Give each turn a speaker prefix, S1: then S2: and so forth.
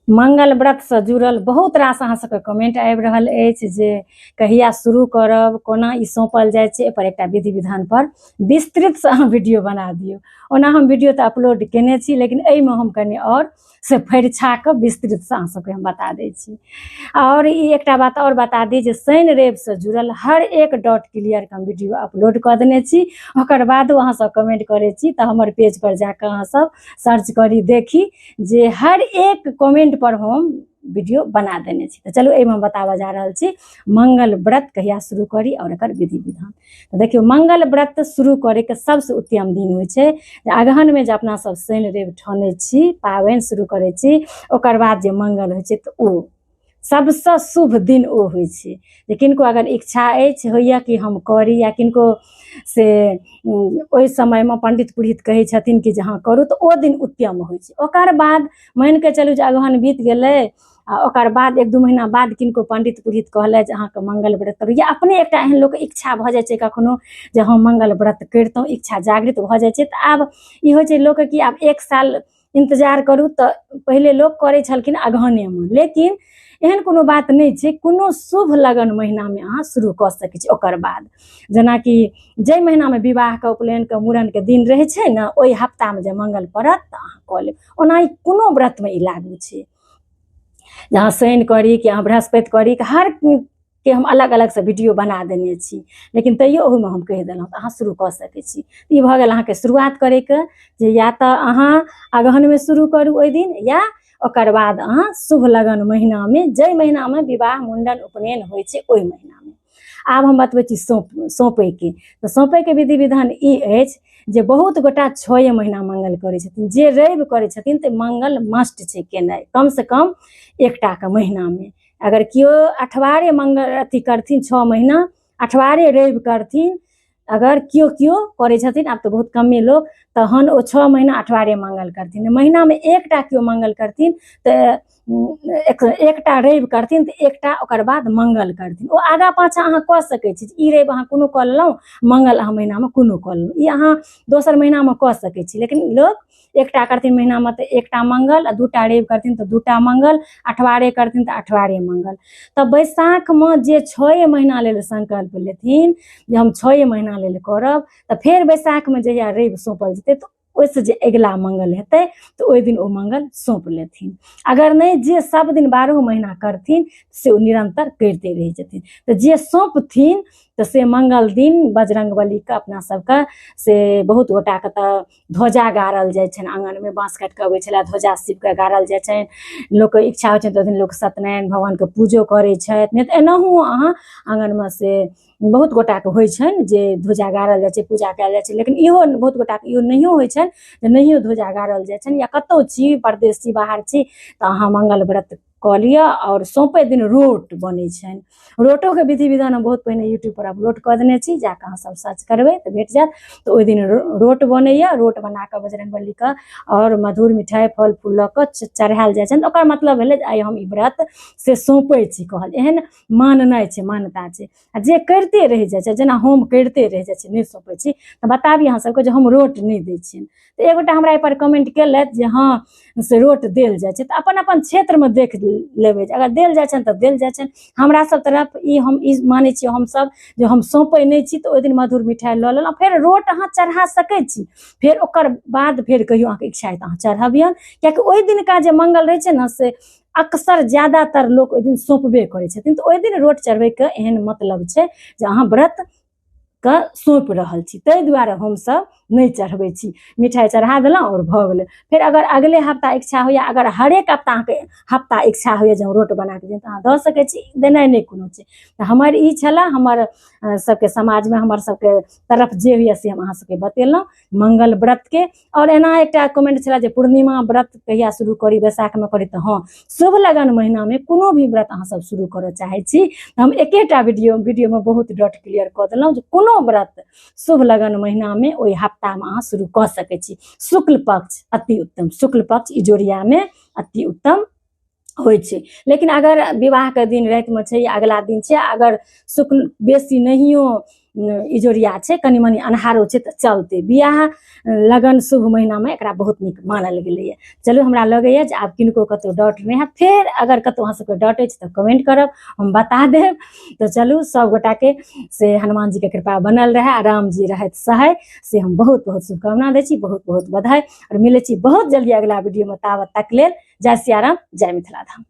S1: मंगल व्रतसँ जुड़ल बहुत रास अहाँ सबके कमेंट आबि रहल अछि जे कहिया शुरू करब, कोना ई सौंपल जाइ छै, एहिपर एकटा विधि विधान पर विस्तृतसँ अहाँ वीडियो बना दियौ। ओना हम वीडियो तऽ अपलोड केने छी, लेकिन एहिमे हम कनि आओर से फरिछा कऽ विस्तृतसँ अहाँ सबके हम बता दै छी। आओर ई एकटा बात आओर बता दी जे शनि रविसँ जुड़ल हर एक डॉट क्लियर हम वीडियो अपलोड कऽ देने छी। ओकर बादो अहाँ सब कमेंट करै छी तऽ हमर पेज पर जाकऽ अहाँ सब सर्च करी, देखी जे हर एक कमेंट पर हम वीडियो बना देने छी। तऽ चलू एहिमे हम बताबऽ जा रहल छी मंगल व्रत कहिया शुरू करी आओर एकर विधि विधान। तऽ देखियौ, मंगल व्रत शुरू करैके सबसँ उत्तम दिन होइ छै जे अगहनमे जे अपना सब शनि रवि ठानै छी, पाबनि शुरू करै छी, ओकर बाद जे मंगल होइ छै तऽ ओ सबसँ शुभ दिन ओ होइ छै। जे किनको अगर इच्छा अछि होइए कि हम करी, या किनको से ओहि समयमे पंडित पुरोहित कहै छथिन कि जे हँ करू, तऽ ओ दिन उत्तम होइ छै। ओकर बाद मानिके चलू जे अगहन बीत गेलै आ ओकर बाद 1-2 महीना बाद किनको पंडित पुरोहित कहलथि जे अहाँके मंगल व्रत करू, या अपने एकटा एहन लोकके इच्छा भऽ जाइ छै कखनो जे हम मंगल व्रत करितहुँ, इच्छा जागृत भऽ जाइ छै। तऽ आब ई होइ छै लोकके कि आब 1 साल इंतजार करू। तऽ पहिले लोक करै छलखिन अगहनेमे, लेकिन एहन कोनो बात नहि छै, कोनो शुभ लगन महीनामे अहाँ शुरू कऽ सकै छी। ओकर बाद जेनाकि जाहि महीनामे विवाहके, उपनयनके, मूड़नके दिन रहै छै ने, ओहि हफ्तामे जे मंगल पड़त तऽ अहाँ कऽ लेब। ओना ई कोनो व्रतमे ई लागू छै, जे अहाँ शनि करी कि अहाँ बृहस्पति करी, कि हर के हम अलग अलग से वीडियो बना देने छी, लेकिन तैयो ओहूमे हम कहि देलहुँ तऽ अहाँ शुरू कऽ सकै छी। ई भऽ गेल अहाँके शुरुआत करैके, जे या तऽ अहाँ अगहनमे शुरू करू ओहि दिन, या ओकर बाद अहाँ शुभ लगन महीनामे, जाहि महीनामे विवाह मुण्डन उपनयन होइ छै ओहि महीनामे। आब हम बतबै छी सौंपैके। तऽ सौंपैके विधि विधान ई अछि जे बहुत गोटा 6 महीना मंगल करै छथिन, जे रवि करै छथिन तऽ मंगल मस्ट छै केनाइ कमसँ कम एकटाके महीनामे। अगर केओ अठवारे मंगल अथी करथिन, 6 महीना अठवारे रवि करथिन, अगर केओ केओ करै छथिन, आब तऽ बहुत कमे लोक, तहन ओ 6 महीना अठवारे मंगल करथिन। महीनामे एकटा केओ मंगल करथिन तऽ एकटा रवि करथिन तऽ एकटा ओकर बाद मंगल करथिन। ओ आगा पाछा अहाँ कऽ सकै छी, ई रवि अहाँ कोनो कऽ लेलहुँ, मंगल अहाँ महीनामे कोनो कऽ लेलहुँ, ई अहाँ दोसर महीनामे कऽ सकै छी। लेकिन लोक एकटा करथिन महीनामे तऽ एकटा मंगल, आ 2टा रवि करथिन तऽ 2टा मंगल, अठवारे करथिन तऽ अठवारे मंगल। तऽ बैसाखमे जे 6 महीना लेल संकल्प लेथिन जे हम 6 महीना लेल करब, तऽ फेर बैसाखमे जहिया रवि सौंपल जेतै तऽ ओहिसँ जे अगिला मंगल हेतै तऽ ओहि दिन ओ मंगल सौंप लेथिन। अगर नहि, जे सब दिन 12 महीना करथिन से ओ निरंतर करिते रहै छथिन। तऽ जे सौंपथिन तऽ से मंगल दिन बजरंगबलीके अपना सबके से बहुत गोटाके तऽ ध्वजा गाड़ल जाइ छनि, आँगनमे बाँस काटि कऽ अबै छलै, ध्वजा शिवके गाड़ल जाइ छनि। लोकके इच्छा होइ छनि तऽ ओहि दिन लोक सत्यनारायण भगवानके पूजो करै छथि। नहि तऽ एनाहु अहाँ आँगनमे से बहुत गोटाके होइ छनि जे ध्वजा गाड़ल जाइ छै, पूजा कयल जाइ छै। लेकिन इहो बहुत गोटाके इहो नहियो होइ छनि जे नहियो ध्वजा गाड़ल जाइ छनि, या कतहु छी, परदेश छी, बाहर छी, तऽ अहाँ मंगल व्रत कऽ लिअ। आओर सौंपै दिन रोट बनै छनि। रोटोके विधि विधान हम बहुत पहिने यूट्यूबपर अपलोड कऽ देने छी, जाकऽ अहाँ सब सर्च करबै तऽ भेट जायत। तऽ ओहि दिन रोट बनैया, रोट बनाकऽ बजरंगबलीके आओर मधुर मिठाइ फल फूल लऽ कऽ चढ़ायल जाइ छनि। ओकर मतलब भेलै जे आइ हम ई व्रत से सौंपै छी, कहल एहन माननाइ छै, मान्यता छै। आ जे करिते रहि जाइ छै, जेना हम करिते रहि जाइ छी, नहि सौंपै छी, तऽ बताबी अहाँ सबके जे हम रोट नहि दै छियनि। तऽ एगोटा हमरा एहिपर कमेंट केलथि जे हँ से रोट देल जाइ छै। तऽ अपन अपन क्षेत्रमे देख लेबै, अगर देल जाइ छनि तऽ देल जाइ छनि। हमरा सब तरफ ई हम ई मानै छियै हमसब जे हम सौंपै नहि छी, तऽ ओहि दिन मधुर मिठाइ लऽ लेलहुँ, फेर रोट अहाँ चढ़ा सकै छी, फेर ओकर बाद फेर कहियो अहाँके इच्छा हैत अहाँ चढ़बियनि। कियाकि ओहि दिनका जे मंगल रहै छै ने से अक्सर ज्यादातर लोक ओहि दिन सौंपबे करै छथिन। तऽ ओहि दिन रोट चढ़बैके एहन मतलब छै जे अहाँ व्रत के सौंपि रहल छी, ताहि दुआरे हमसब नहि चढ़बै छी। मिठाइ चढ़ा देलहुँ आओर भऽ गेलै। फेर अगर अगले हफ्ता इच्छा होइए, अगर हरेक हफ्ता अहाँके हफ्ता इच्छा होइए जे हम रोट बना कऽ दिअ, तऽ अहाँ दऽ सकै छी, देनाइ नहि कोनो छै। तऽ हमर ई छलए, हमर सबके समाजमे हमर सबके तरफ जे होइए से हम अहाँ सबके बतेलहुँ मंगल व्रतके। आओर एना एकटा कमेंट छलए जे पूर्णिमा व्रत कहिया शुरू करी, बैसाखमे करी, तऽ हँ शुभ लगन महीनामे कोनो भी व्रत अहाँ सब शुरू करऽ चाहै छी तऽ हम एकेटा वीडियोमे बहुत डॉट क्लियर कऽ देलहुँ जे कोनो व्रत शुभ लगन महीनामे ओहि हफ्तामे अहाँ शुरू कऽ सकै छी। शुक्ल पक्ष अति उत्तम, शुक्ल पक्ष इजोरियामे अति उत्तम होइ छै। लेकिन अगर विवाहके दिन रातिमे छै या अगला दिन छै, अगर शुक्ल बेसी नहियो इजोरिया छै, कनि मनि अन्हारो छै तऽ चलतै। बियाह लगन शुभ महीनामे एकरा बहुत नीक मानल गेलैए। चलू, हमरा लगैए जे आब किनको कतहु डाउट नहि हैत। फेर अगर कतहु अहाँ सबके डाउट अछि तऽ कमेंट करब, हम बता देब। तऽ चलू, सब गोटाके से हनुमान जीके कृपा बनल रहए आ राम जी रहथि सहाय, से हम बहुत बहुत शुभकामना दै छी, बहुत बहुत बधाई। आओर मिलै छी बहुत जल्दी अगिला वीडियोमे, ताबत तक लेल जय सियाराम, जय मिथिला धाम।